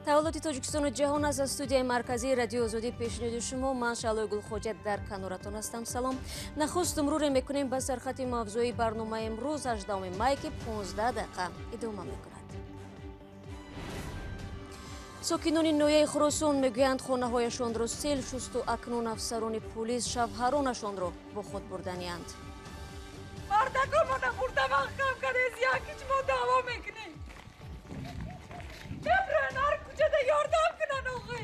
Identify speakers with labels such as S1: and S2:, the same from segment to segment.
S1: Таваллуди Тоҷикистону ҷаҳон аст аз студияи марказии Радиои Озодӣ пешниҳоди шумо. Ман Шаълои Гулхоҷа дар каноратон ҳастам. Салом. Нахуст муруре мекунем ба сархати мавзӯи барномаи имрӯз 18 май, ки 15 дақиқа идома мекунад. Сокинони ноҳияи Хуросон мегӯянд, хонаҳояшонро сел шусту акнун афсарони пулис шавҳаронашонро бо худ бурданианд.
S2: Мардакомона бурда маҳкам кардез, якич мо даъво мекунем. Бебран, ҳар куҷада ёрдам кунан оғӣ.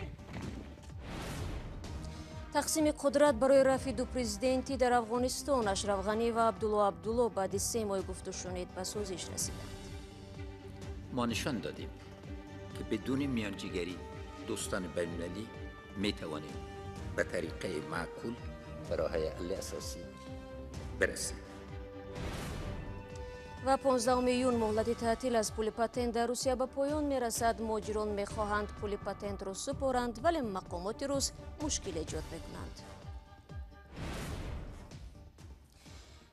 S1: Тақсими қудрат барои рафъи ду президентӣ дар Афғонистон, Ашраф Ғанӣ ва Абдулло Абдулло баъди 3 моҳ гуфтушунид ба созиш расиданд.
S3: Мо нишон додем, ки бидуни миёнҷигарӣ дӯстони байналмилалӣ метавонем ба тариқаи маъқул ба роҳи ҳалли асосӣ бирасем.
S1: Ва 15 июн муҳлати таътил аз пули патент дар Русия ба поён мерасад. Муҳоҷирон мехоҳанд пули патентро супоранд, вале мақомоти рус мушкил эҷод мекунанд.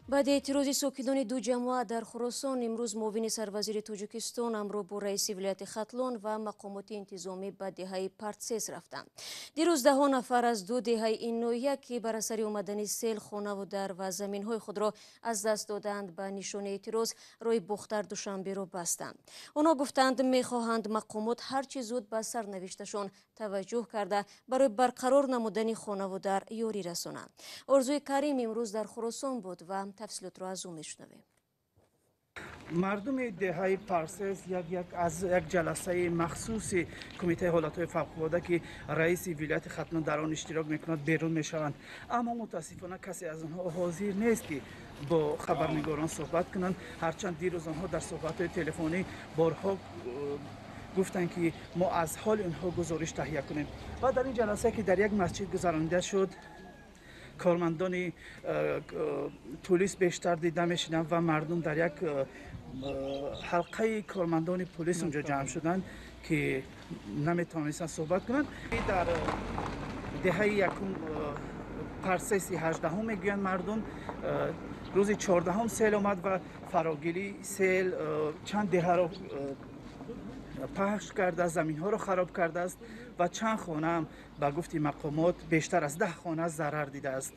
S1: Баъди эътирози сокинони ду ҷамоат дар Хуросон, имрӯз муовини сарвазири Тоҷикистон ҳамроҳ бо раиси вилояти Хатлон ва мақомоти интизомӣ ба деҳаи Партсес рафтанд. Дирӯз даҳо нафар аз ду деҳаи ин ноҳия, ки бар асари омадани сел хонаву дар ва заминҳои худро аз даст доданд, ба нишони эътироз роҳи Бохтар Душанберо бастанд. Онҳо гуфтанд, мехоҳанд мақомот ҳарчи зуд ба сарнавишташон таваҷҷӯҳ карда, барои барқарор намудани хонаву дар ёрӣ расонанд. Орзуи Карим имрӯз дар Хуросон буд ва тафсилотро аз ӯ мешунавем.
S4: Мардуми деҳаи Парсес як аз як ҷаласаи махсуси кумитаи ҳолатҳои фавқулода, ки раиси вилояти Хатлон дар он иштирок мекунад, берун мешаванд. Аммо мутаассифона касе аз онҳо ҳозир нест, ки бо хабарнигорон суҳбат кунанд. Ҳарчанд дирӯз онҳо дар суҳбатҳои телефонӣ борҳо гуфтанд, ки мо аз ҳоли онҳо гузориш таҳия кунем. Ва дар ин ҷаласа, ки дар як масҷид гузаронида шуд, кормандони пулис бештар дида мешуданд ва мардум дар як ҳалқаи кормандони пулис унҷо ҷамъ шуданд, ки наметавонистанд суҳбат кунанд. Дар деҳаи якум Парсеси 18 мегӯянд мардум, рӯзи 14 сел омад ва фарогирии сел чанд деҳаро пахш кардааст, заминҳоро хароб кардааст ва чанд хонаам ба гуфти мақомот бештар аз 10 хона зарар дидааст.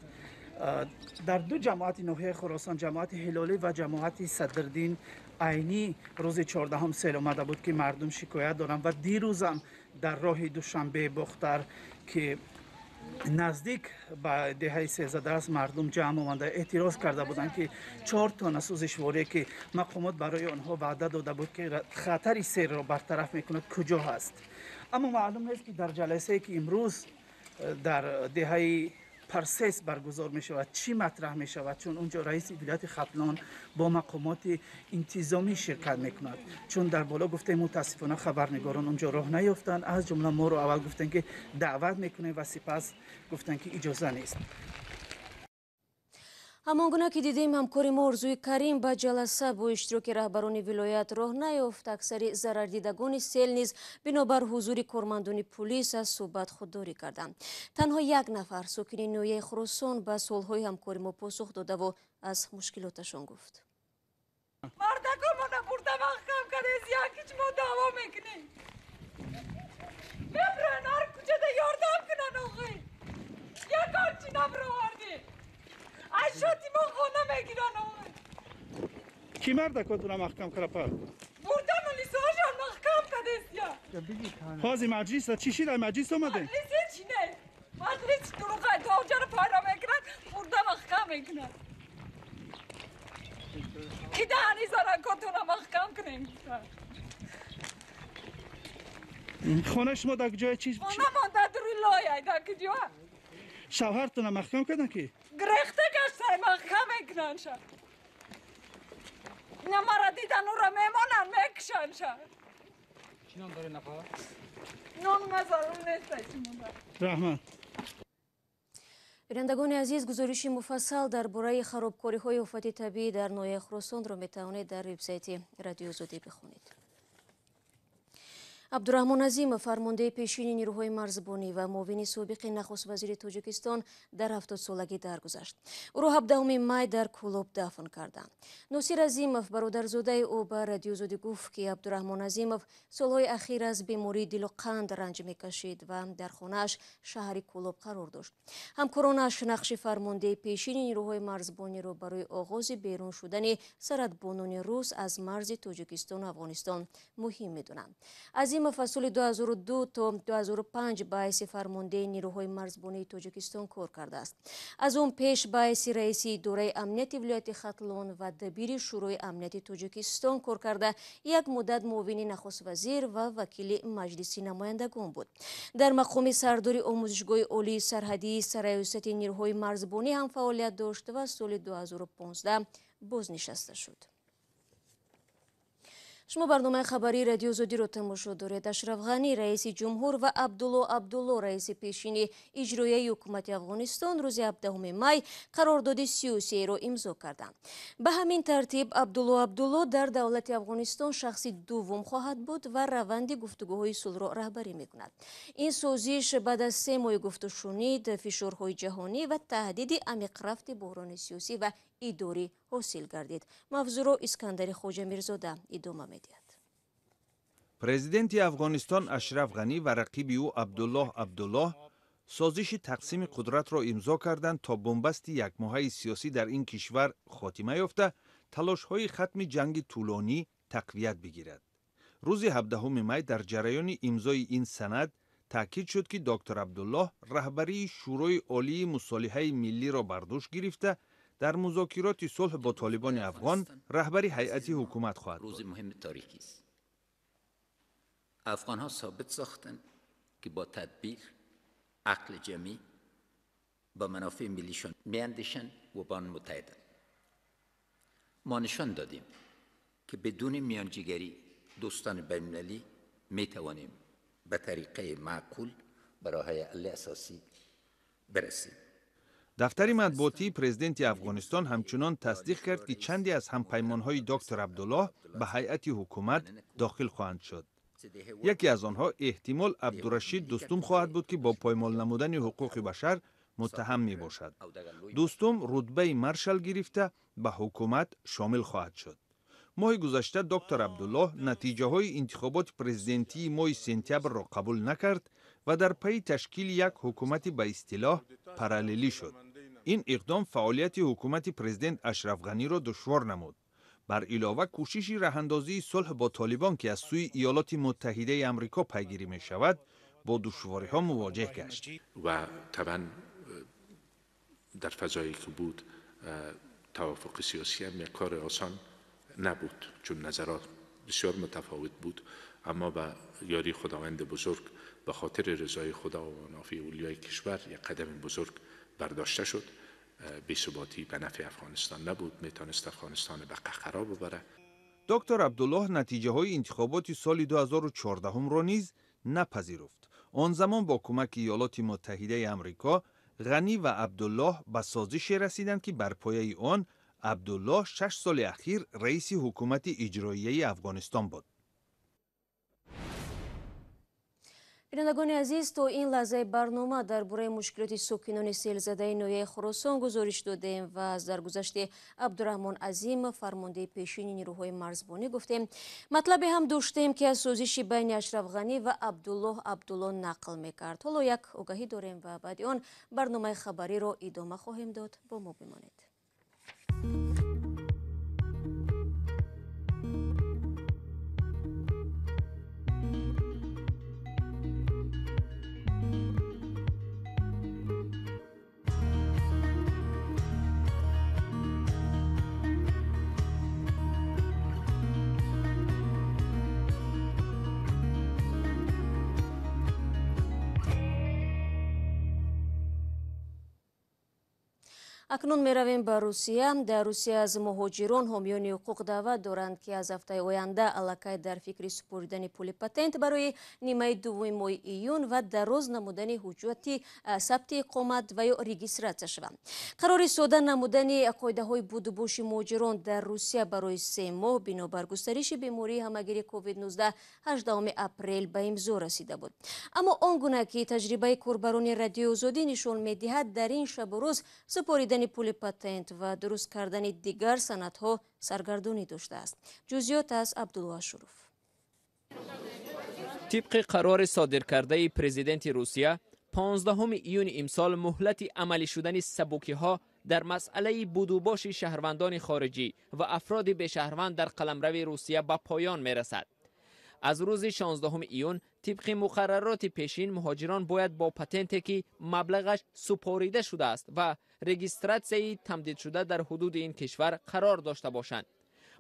S4: Дар ду ҷамоати ноҳияи Хуросон, ҷамоати Ҳилолӣ ва ҷамоати Садриддин Айнӣ, рӯзи 14 сел омада буд, ки мардум шикоят доранд. Ва дирӯзам дар роҳи Душанбе Бохтар, ки наздик ба деҳаи Сезада аст, мардум ҷамъ омада эътироз карда буданд, ки 4 тона сӯзишворие, ки мақомот барои онҳо ваъда дода буд, ки хатари серро бартараф мекунад, куҷо ҳаст. Аммо маълум нест, ки дар ҷаласае, ки имрӯз дар деҳаи Парсес баргузор мешавад, чӣ матраҳ мешавад, чун унҷо раиси вилояти Хатлон бо мақомоти интизомӣ ширкат мекунад. Чун дар боло гуфтем, мутаассифона хабарнигорон унҷо роҳ наёфтанд. Аз ҷумла моро аввал гуфтанд, ки даъват мекунем ва сипас гуфтанд, ки иҷоза нест.
S1: Ҳамон гуна ки дидем, ҳамкори мо Орзуи Карим ба ҷаласа бо иштироки раҳбарони вилоят роҳ наёфт. Аксари зарардидагони сел низ бинобар ҳузури кормандони пулис аз суҳбат худдорӣ карданд. Танҳо як нафар сокини ноҳияи Хуросон ба суолҳои ҳамкори мо посух додаву аз мушкилоташон гуфт.
S2: Мардакомона бурда маҳкам кардез, якич мо даъво мекунем. Бебран, ҳар куҷада ёрдам кунан оғӣ. Ягон чи набировардем. Ашоти мо хона мегиран оғӣ.
S4: Ки мардакотура маҳкам кара па?
S2: Бурда милисоашон маҳкам кардестия.
S4: Ҳози маҷлиса чӣ шид? Ай маҷлис омаде?
S2: Маҷлис чи не? Маҷлис дуруғай тоҷаро пайдо мекунад, бурда маҳкам мекунад. Ки даҳани заракотура маҳкам кунем?
S4: Хонаи шумо дар ҷои чи?
S2: Хонамон дар дури лояй, дар куҷо?
S4: Шавҳартона маҳкам кардан ки?
S2: Гирехта гаштай маҳкам мекунанд ша. Ина мара дидан ура мемонанд, мекушанд ша.
S5: Чӣ ном доред нафар?
S2: Ном назарум нест чимонда.
S4: Раҳмат.
S1: Бинандагони азиз, гузориши муфассал дар бораи харобкориҳои офати табиӣ дар ноҳияи Хуросонро метавонед дар вебсайти Радиои Озодӣ бихонед. Абдураҳмон Азимов, фармондеҳи пешини нирӯҳои марзбонӣ ва муовини собиқи нахуствазири Тоҷикистон, дар 70-солагӣ даргузашт. Ӯро 17 май дар Кӯлоб дафн карданд. Носир Азимов, бародарзодаи ӯ, ба Радиои Озодӣ гуфт, ки Абдураҳмон Азимов солҳои ахир аз бемории дилу қанд ранҷ мекашид ва дар хонааш шаҳри Кӯлоб қарор дошт. Ҳамкоронаш нақши фармондеҳи пешини нирӯҳои марзбониро барои оғози берун шудани сарҳадбонони рус аз марзи Тоҷикистону Афғонистон муҳим медонанд. Азимов аз соли 2002 то 2005 ба ҳайси фармондеҳи нирӯҳои марзбонии Тоҷикистон кор кардааст. Аз он пеш ба ҳайси раиси идораи амнияти вилояти Хатлон ва дабири Шӯрои амнияти Тоҷикистон кор карда, як муддат муовини нахуствазир ва вакили Маҷлиси намояндагон буд. Дар мақоми сардори омӯзишгоҳи олии сарҳадии сарраёсати нирӯҳои марзбонӣ ҳам фаъолият дошт ва соли 2015 бознишаста шуд. Шумо барномаи хабарии Радиои Озодиро тамошо доред. Ашраф Ғанӣ, раиси ҷумҳур, ва Абдулло Абдулло, раиси пешини иҷроияи ҳукумати Афғонистон, рӯзи 17 май қарордоди сиёсиеро имзо карданд. Ба ҳамин тартиб Абдулло Абдулло дар давлати Афғонистон шахси дуввум хоҳад буд ва раванди гуфтугӯҳои сулҳро раҳбарӣ мекунад. Ин созиш баъд аз 3 моҳи гуфтушунид, фишорҳои ҷаҳонӣ ва таҳдиди амиқрафти буҳрони сиёсӣ ва идорӣ ҳосил гардид. Мавзӯъро Искандари Хоҷамирзода идома медиҳад.
S6: Президенти Афғонистон Ашраф Ғанӣ ва рақиби ӯ Абдуллоҳ Абдуллоҳ созиши тақсими қудратро имзо карданд, то бунбасти якмоҳаи сиёсӣ дар ин кишвар хотима ёфта, талошҳои хатми ҷанги тӯлонӣ тақвият бигирад. Рӯзи 17 май дар ҷараёни имзои ин санад таъкид шуд, ки доктор Абдуллоҳ раҳбарии Шӯрои Олии мусолиҳаи миллиро бар дӯш гирифта, дар музокироти сулҳ бо толибони афғон раҳбари ҳайати ҳукумат хоҳад буд.
S3: Рӯзи муҳими таърихист. Афғонҳо собит сохтанд, ки бо тадбир, ақли ҷамъӣ ба манофеи миллишон меандешанд ва ба он муттаҳиданд. Мо нишон додем, ки бидуни миёнҷигарӣ дӯстони байналмилалӣ метавонем ба тариқаи маъқул ба роҳҳои ҳалли асосӣ برسیم.
S6: дафтари матбуотии президенти Афғонистон ҳамчунон тасдиқ кард, ки чанде аз ҳампаймонҳои доктор Абдуллоҳ ба ҳайати ҳукумат дохил хоҳанд шуд. Яке аз онҳо эҳтимол Абдурашид Дустум хоҳад буд, ки бо поймол намудани ҳуқуқи башар муттаҳам мебошад. Дустум рутбаи маршал гирифта ба ҳукумат шомил хоҳад шуд. Моҳи гузашта доктор Абдуллоҳ натиҷаҳои интихоботи президентии моҳи сентябрро қабул накард ва дар пайи ташкили як ҳукумати ба истилоҳ параллелӣ шуд. Ин иқдом фаъолияти ҳукумати президент Ашраф Ғаниро душвор намуд. Бар илова, кӯшиши раҳандозии сулҳ бо толибон, ки аз сӯи Иёлоти Муттаҳидаи Амрико пайгирӣ мешавад, бо душвориҳо мувоҷеҳ гашт.
S7: Ва табъан дар фазое ки буд, тавофуқи сиёсӣ ҳам як кори осон набуд, чун назарот бисёр мутафовут буд, аммо ба ёрии Худованди бузург, ба хотири ризои Худо ва манофеи улиёи кишвар як қадами бузург бардошта шуд. Бесуботӣ ба нафъи Афғонистон набуд, метавонист Афғонистон ба қаҳқаро бибарад.
S6: Доктор Абдуллоҳ натиҷаҳои интихоботи соли 2014-ро низ напазируфт. Он замон бо кӯмаки Иёлоти Муттаҳидаи Амрико Ғанӣ ва Абдуллоҳ ба созише расиданд, ки бар пояи он Абдуллоҳ 6 соли ахир раиси ҳукумати иҷроияи Афғонистон буд.
S1: Бинандагони азиз, то ин лаҳзаи барнома дар бораи мушкилоти сокинони селзадаи ноҳияи Хуросон гузориш додем ва аз даргузашти Абдураҳмон Азимов, фармондеҳи пешини нирӯҳои марзбонӣ, гуфтем. Матлабе ҳам доштем, ки аз созиши байни Ашраф Ғанӣ ва Абдуллоҳ Абдулло нақл мекард. Ҳоло як огаҳӣ дорем ва баъди он барномаи хабариро идома хоҳем дод. Бо мо бимонед. Акнун меравем ба Русия. Дар Русия аз муҳоҷирон ҳомиёни ҳуқуқ даъват доранд, ки аз ҳафтаи оянда аллакай дар фикри супоридани пули патент барои нимаи дуввуми моҳи июн ва дароз намудани ҳуҷҷати сабти иқомат ва ё регистратсия шаванд. Қарори сода намудани қоидаҳои будубоши муҳоҷирон дар Русия барои 3 моҳ бинобар густариши бемории ҳамагири COVID-19 18 апрел ба имзо расида буд. Аммо он гуна ки таҷрибаи корбарони Радиои Озодӣ нишон медиҳад, дар ин шабу рӯз супоридани пули патент ва дуруст кардани дигар санадҳо саргардонӣ доштааст. Ҷузъиёт аз Абдулло Ашуров.
S8: Тибқи қарори содиркардаи президенти Русия, 15 июни имсол муҳлати амалӣ шудани сабукиҳо дар масъалаи будубоши шаҳрвандони хориҷӣ ва афроди бешаҳрванд дар қаламрави Русия ба поён мерасад. Аз рӯзи 16 июн тибқи муқаррароти пешин муҳоҷирон бояд бо патенте ки маблағаш супорида шудааст ва регистратсияи тамдидшуда дар ҳудуди ин кишвар қарор дошта бошанд.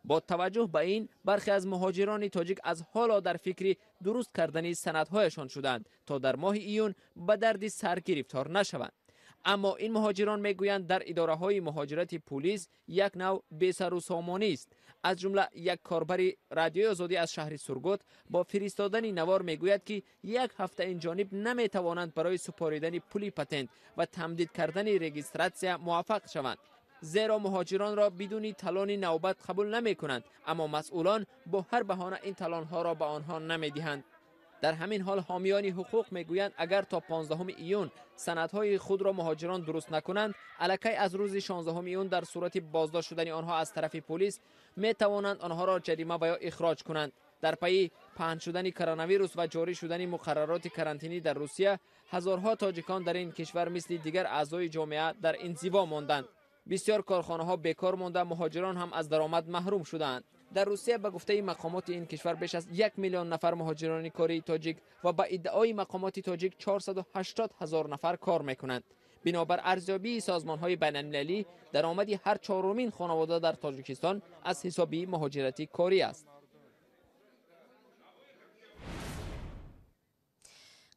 S8: Бо таваҷҷӯҳ ба ин, бархе аз муҳоҷирони тоҷик аз ҳоло дар фикри дуруст кардани санадҳояшон шуданд, то дар моҳи июн ба дарди сар гирифтор нашаванд. Аммо ин муҳоҷирон мегӯянд, дар идораҳои муҳоҷирати пулис як нав бесарусомонӣ аст. Аз ҷумла як корбари Радиои Озодӣ аз шаҳри Сургут бо фиристодани навор мегӯяд, ки як ҳафта ин ҷониб наметавонанд барои супоридани пули патент ва тамдид кардани регистратсия муваффақ шаванд, зеро муҳоҷиронро бидуни талони навбат қабул намекунанд, аммо масъулон бо ҳар баҳона ин талонҳоро ба онҳо намедиҳанд. Дар ҳамин ҳол ҳомиёни ҳуқуқ мегӯянд, агар то 15 июн санадҳои худро муҳоҷирон дуруст накунанд, аллакай аз рӯзи 16 июн дар сурати боздошт шудани онҳо аз тарафи полис метавонанд онҳоро ҷарима ва ё ихроҷ кунанд. Дар пайи паҳн шудани коронавирус ва ҷорӣ шудани муқаррароти карантинӣ дар Русия, ҳазорҳо тоҷикон дар ин кишвар мисли дигар аъзои ҷомеа дар инзиво монданд. Бисёр корхонаҳо бекор монда, муҳоҷирон ҳам аз даромад маҳрум шудаанд. Дар Русия ба гуфтаи мақомоти ин кишвар беш аз 1 миллион нафар муҳоҷирони кории тоҷик ва ба иддаои мақомоти тоҷик 480 ҳазор нафар кор мекунанд. Бинобар арзёбии созмонҳои байналмилалӣ, даромади ҳар чорумин хонавода дар Тоҷикистон аз ҳисоби муҳоҷирати корӣ аст.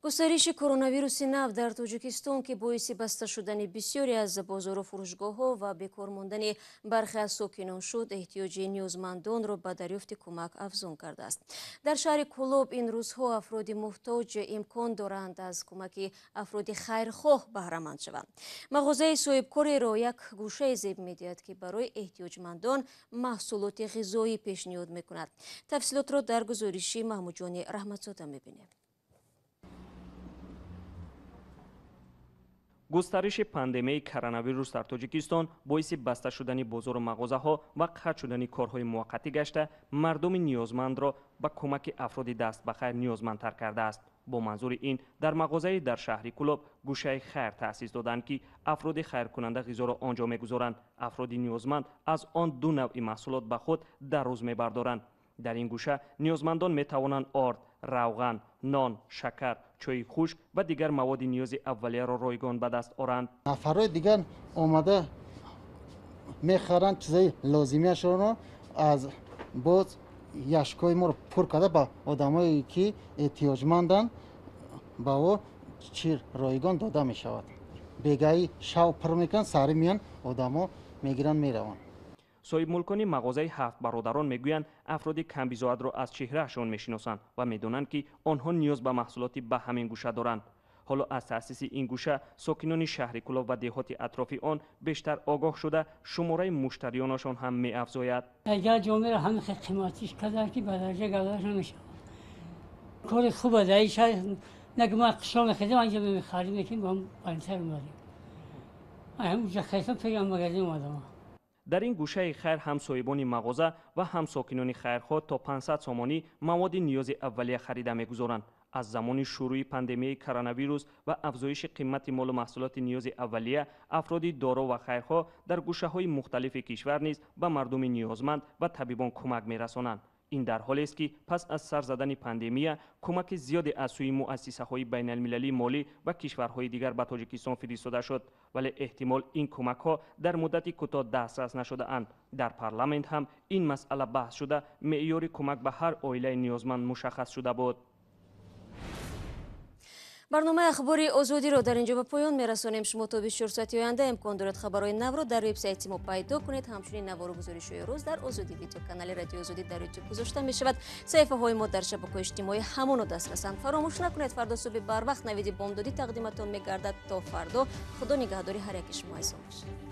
S1: Густариши коронавируси нав дар Тоҷикистон, ки боиси баста шудани бисёре аз бозору фурӯшгоҳҳо ва бекор мондани бархе аз сокинон шуд, эҳтиёҷи ниёзмандонро ба дарёфти кӯмак афзун кардааст. Дар шаҳри Кӯлоб ин рӯзҳо афроди муҳтоҷ имкон доранд аз кӯмаки афроди хайрхоҳ баҳраманд шаванд. Мағозаи соҳибкореро як гӯшаи зеб медиҳад, ки барои эҳтиёҷмандон маҳсулоти ғизоӣ пешниҳод мекунад. Тафсилотро дар гузориши Маҳмудҷони Раҳматзода мебинем.
S9: Густариши пандемияи коронавирус дар Тоҷикистон боиси баста шудани бозору мағозаҳо ва қатъ шудани корҳои муваққатӣ гашта, мардуми ниёзмандро ба кӯмаки афроди даст ба хайр ниёзмандтар кардааст. Бо манзури ин дар мағозаи дар шаҳри Кӯлоб гӯшаи хайр таъсис доданд, ки афроди хайркунанда ғизоро он ҷо мегузоранд. Афроди ниёзманд аз он ду навъи маҳсулот ба худ дар рӯз мебардоранд. Дар ин гӯша ниёзмандон метавонанд орд, равған, нон, шакар, чойи хушк ва дигар маводи ниёзи аввалияро ройгон ба даст оранд.
S10: Нафарҳои дигар омада мехаранд чизои лозимияшонро, аз боз яшкҳои моро пур карда ба одамое ки эҳтиёҷманданд ба ӯ чир ройгон дода мешавад. Бегаи шав пур мекунанд, саҳарӣ меянд, одамо мегиранд, мераванд.
S9: Соҳибмулкони мағозаи ҳафт бародарон мегӯянд, афроди камбизоатро аз чеҳраашон мешиносанд ва медонанд, ки онҳо ниёз ба маҳсулоти ба ҳамин гӯша доранд. Ҳоло аз таъсиси ин гӯша сокинони шаҳри Кӯлоб ва деҳоти атрофи он бештар огоҳ шуда, шумораи муштариёнашон ҳам меафзояд.
S11: Агар ҷомеаро ҳамин хел қиматиш кардан, ки ба дараҷа гавдараш намешавад. Кори хуб аст. Дар ин шаҳр наги ма қишлоқ мехезем, анҷо мехаридем, мекунем, ба баландтар омадем. Ҳаминҷа хестам, пеги магазин омадам.
S9: Дар ин гӯшаи хайр ҳам соҳибони мағоза ва ҳам сокинони хайрхоҳ то 500 сомонӣ маводи ниёзи аввалия харида мегузоранд. Аз замони шурӯи пандемияи коронавирус ва афзоиши қимати молу маҳсулоти ниёзи аввалия, афроди доро ва хайрхоҳ дар гӯшаҳои мухталифи кишвар низ ба мардуми ниёзманд ва табибон кӯмак мерасонанд. Ин дар ҳолест, ки пас аз сар задани пандемия кӯмаки зиёде аз сӯи муассисаҳои байналмилалии молӣ ва кишварҳои дигар ба Тоҷикистон фиристода шуд, вале эҳтимол ин кӯмакҳо дар муддати кӯтоҳ дастрас нашудаанд. Дар парламент ҳам ин масъала баҳс шуда, меъёри кӯмак ба ҳар оилаи ниёзманд мушаххас шуда буд.
S1: Барномаи ахбори Озодиро дар инҷо ба поён мерасонем. Шумо то 24 соати оянда имкон доред хабарҳои навро дар вебсайти мо пайдо кунед. Ҳамчунин навору гузоришҳои рӯз дар Озодӣ Видео, канали Радиои Озодӣ дар Ютуб гузошта мешавад. Саҳифаҳои мо дар шабакаҳои иҷтимоӣ ҳамоно дастрасанд. Фаромӯш накунед, фардо субҳи барвақт Навиди бомдодӣ тақдиматон мегардад. То фардо, Худо нигаҳдори ҳар яки шумо азизон бошад.